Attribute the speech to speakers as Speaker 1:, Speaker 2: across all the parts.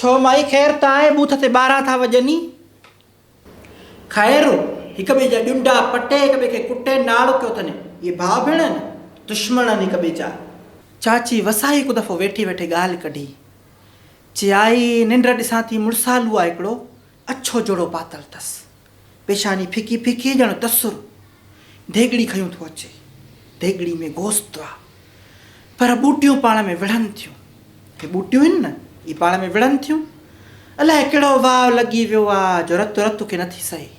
Speaker 1: ڇو مائي خير ته آهي، ٻوٿ تي 12 ٿا وڄني. خير، هڪ ٻئي جا ڏنڊا پٽي، هڪ ٻئي کي ڪٽي ناڙ ڪيو اٿن. اهي ڀاء ڀيڻ آهن، دشمن آهن هڪ ٻئي جا. چاچي وسائي هڪ دفعو ويٺي ويٺي ڳالهه ڪڍي. چيائين، ننڊ ڏسان ٿي مڙسالو آ هڪڙو، اڇو جوڙو پاتل اٿس. پيشاني ڦڪي ڦڪي ڄڻ تسر. ديڳڙي کنيون ٿو اچي. ديڳڙي ۾ گوشت آ. پر ٻوٽيون پاڻ ۾ وڙهن ٿيون. هي ٻوٽيون آهن نه، اهي پاڻ ۾ وڙهن ٿيون. الائي ڪهڙو واء لڳي ويو آ جو رت رت کي نٿي سهي.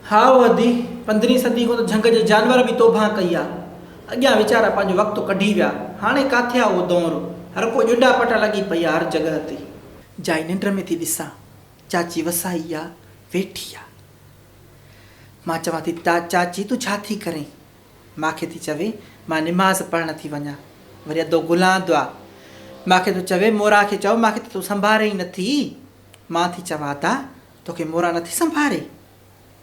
Speaker 1: هائو ادي، پندرهين صدي کان ته جهنگ جي جانور به توبهان ڪئي آ. اڳيان ويچارا پنهنجو وقت ڪڍي ويا. هاڻي ڪاٿي آ اهو دؤر. هر ڪو ڄنڊا پٽا لڳي پئي آ هر جڳهه تي. جائي ننڊ ۾ ٿي ڏسان، چاچي وسائي آ، ويٺي آ. مان چوان ٿي، چاچي تون ڇا ٿي ڪرين؟ مان کي ٿي چوي، مان نماز پڙهڻ ٿي وڃان. وري ادو گلاندو آ. مان کي ٿو چوي، موران کي چئو مان کي ته تون سنڀارين ئي نٿي. مان ٿي چوان، ادا توکي موران نٿي سنڀاري؟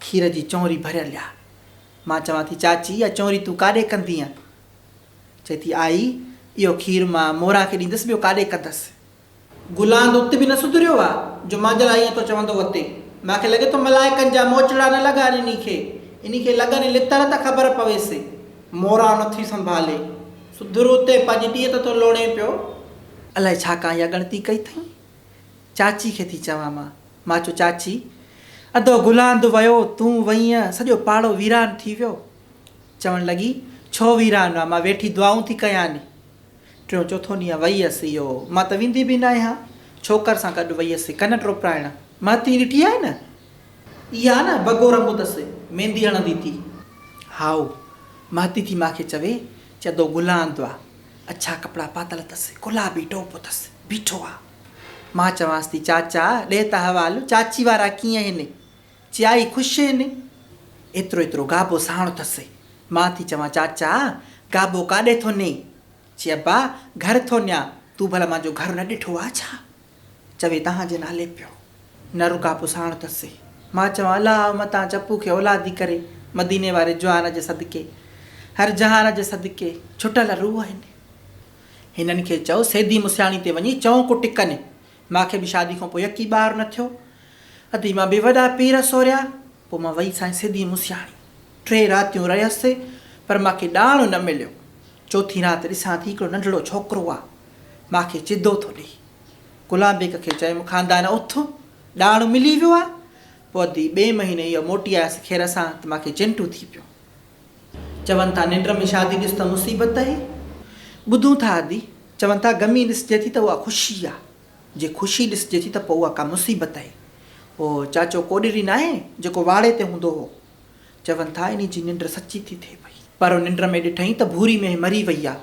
Speaker 1: کير جي چونري ڀريل آ. مان چوان ٿي، چاچي اها چونري تون ڪاڏي ڪندينء؟ چئي ٿي، آئي اهو کير مان موران کي ڏيندس ٻيو ڪاڏي ڪندس. گلاند ات به نه سڌريو آ جو مان جي لاء ائين ٿو چوندو وتي. مان کي لڳي ٿو ملائڪن جا موچڙا نه لڳا آهن انهي کي. انهي کي لڳن لتر ته خبر پويس. موران نٿي سنڀالي. سڌر اتي پنهنجي ٽيهه ته ٿو لوڙين پيو. الائي ڇا ڪان اها ڳڻتي ڪئي اٿئين. چاچي کي ٿي چوان مان. مان چيو چاچي! ادو گلاند ويو، تون وئينء، سڄو پاڙو ويران ٿي ويو. چوڻ لڳي، ڇو ويران آ، مان ويٺي دعائون ٿي ڪيان. ٽيون چوٿون ڏينهن وئي هيس اهو، مان ته ويندي به ناهيان، ڇوڪر سان گڏ وئي هيس ڪن ٽوپرائڻ. مهتي ڏٺي آهي نه؟ اها نه بگو رنگ اٿس، ميندي هڻندي ٿي. هائو، مهتي ٿي مان کي چوي، چي ادو گلاند آ، اڇا ڪپڙا پاتل اٿس، گلابي ٽوپ اٿس، بيٺو آ. مان چوانس ٿي، چاچا، ڏي ته حوالو، چاچي وارا ڪيئن هن؟ چيائي، خوش هن. ايترو ايترو گابو ساڻ اٿس. مان ٿي چوان، چاچا، گابو ڪاڏي ٿو نئين؟ چي، ابا، گهر ٿو نيان. تون ڀلا مانجو گهر نه ڏٺو آ ڇا؟ چوي، تهان جي نالي پيو. نر گابو ساڻ اٿس. مان چوان، الله متان چپو کي اولادي ڪري، مديني واري جوان جي صدقي، هر جهان جي صدقي، ڇٽل روح هن. هنن کي چئو سيدي مسياڻي تي وڃي چؤنڪو ٽڪن. مان کي به شادي کان پوء يڪي ٻار نه ٿيو. ادي مان به وڏا پير سوريا. پوء مان وئي سائين سيدي مسياڻي. ٽي راتيون رهيس پر مان کي ڏاڻ نه مليو. چوٿين رات ڏسان ٿي هڪڙو ننڍڙو ڇوڪرو آ. مان کي چدو ٿو ڏئي. غلام بيگ کي چيم خاندان اٿ ڏاڻ ملي ويو آ. پوء ادي ٻئي مهيني اهو موٽي آيس خير سان ته مان کي چنٽو ٿي پيو. چون ٿا ننڊ ۾ شادي ڏس ته مصيبت اهي. ٻڌون ٿا ادي، چون ٿا غمي ڏسجي ٿي ته اها خوشي آ، جي خوشي ڏسجي ٿي ته پوء اها ڪا مصيبت اهي. اهو چاچو ڪوڏري ناهي جيڪو واڙي تي هوندو هو. چون ٿا انهي جي ننڊ سچي ٿي ٿئي پئي. پر ننڊ ۾ ڏٺئين ته ڀوري مينهن مري وئي آ.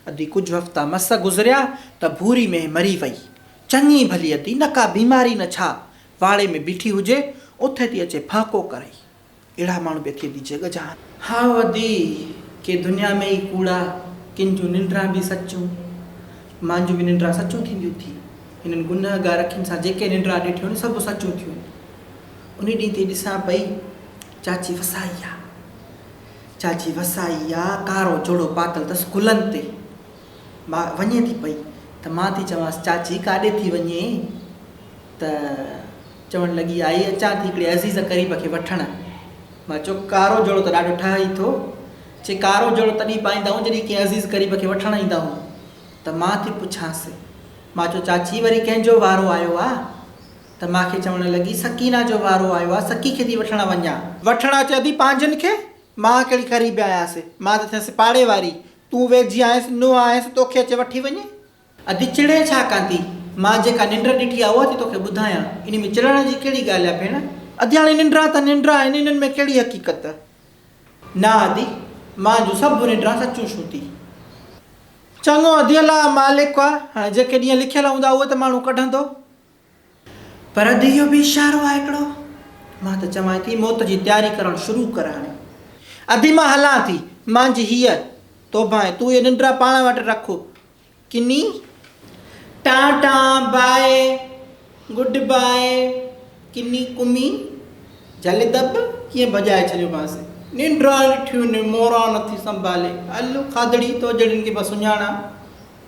Speaker 1: ادي ڪجهه هفتا مس گذريا ته ڀوري مينهن مري وئي. چڱي ڀلي ادي نه ڪا بيماري نه ڇا. واڙي ۾ بيٺي هجي، اٿي ٿي اچي ڦهڪو ڪرئي. اهڙا ماڻهو به اٿي ادي جڳ جهان. هائو ادي، ڪي دنيا ۾ ئي ڪوڙا، ڪن جون ننڊران به سچون. مانجون به ننڊران سچون ٿينديون ٿي. هنن گنهگار اکين سان جيڪي ننڊران ڏٺيون سڀ سچون ٿيون. انهي ڏينهن ٿي ڏسان پئي، چاچي وسائي آ. چاچي وسائي آ، ڪارو جوڙو پاتل اٿس گلن تي. مان وڃي ٿي پئي ته مان ٿي چوانس، چاچي ڪاڏي ٿي وڃين؟ ته چوڻ لڳي، آئي اچان ٿي هڪڙي عزيز قريب کي وٺڻ. مان چيو، ڪارو جوڙو ته ڏاڍو ٺهه ئي ٿو. چي، ڪارو جوڙو تڏهن پائيندا آهيون جڏهن ڪنهن عزيز قريب کي وٺڻ ايندا آهيون. ته مان ٿي پڇانس. مان چيو، چاچي وري ڪنهن جو وارو آيو آ؟ ته مان کي چوڻ لڳي، سڪينه جو وارو آيو آ، سڪي کي ٿي وٺڻ وڃان. وٺڻ اچ ادي پنهنجن کي، مان ڪهڙي قريب آهيانس، مان ته ٿيس پاڙي واري، تون ويجهي آهينس، نونهن آهينس، توکي اچي وٺي وڃي. ادي چڙين ڇا ڪان ٿي؟ مان جيڪا ننڊ ڏٺي آ اها ٿي توکي ٻڌايان. انهي ۾ چڙڻ جي ڪهڙي ڳالهه آ ڀيڻ؟ ادي هاڻي ننڊان ته ننڊ آهن انهن ۾ ڪهڙي حقيقت؟ نه ادي، مان جون سڀ ننڊان سچون ڇون ٿي. چڱو ادي الله مالڪ آ، هاڻي جيڪي ڏينهن لکيل هوندا اهي ته ماڻهو ڪڍندو. پر ادي اهو به اشارو آ هڪڙو. مان ته چوانء ٿي موت جي تياري ڪرڻ شروع ڪر هاڻي. ادي مان هلان ٿي، مانجهي هيء توبهه آهي، تون اهي ننڊا پاڻ وٽ رک. ڪني. ٽان ٽان باء، گڊ باء، ڪني ڪمي، جهل دٻ، ڪيئن ڀڄائي ڇڏيومانس. ننڊا ڏٺيون ني موران نٿي سنڀالي. هل کاڌڙي تو جهڙين کي مان سڃاڻان.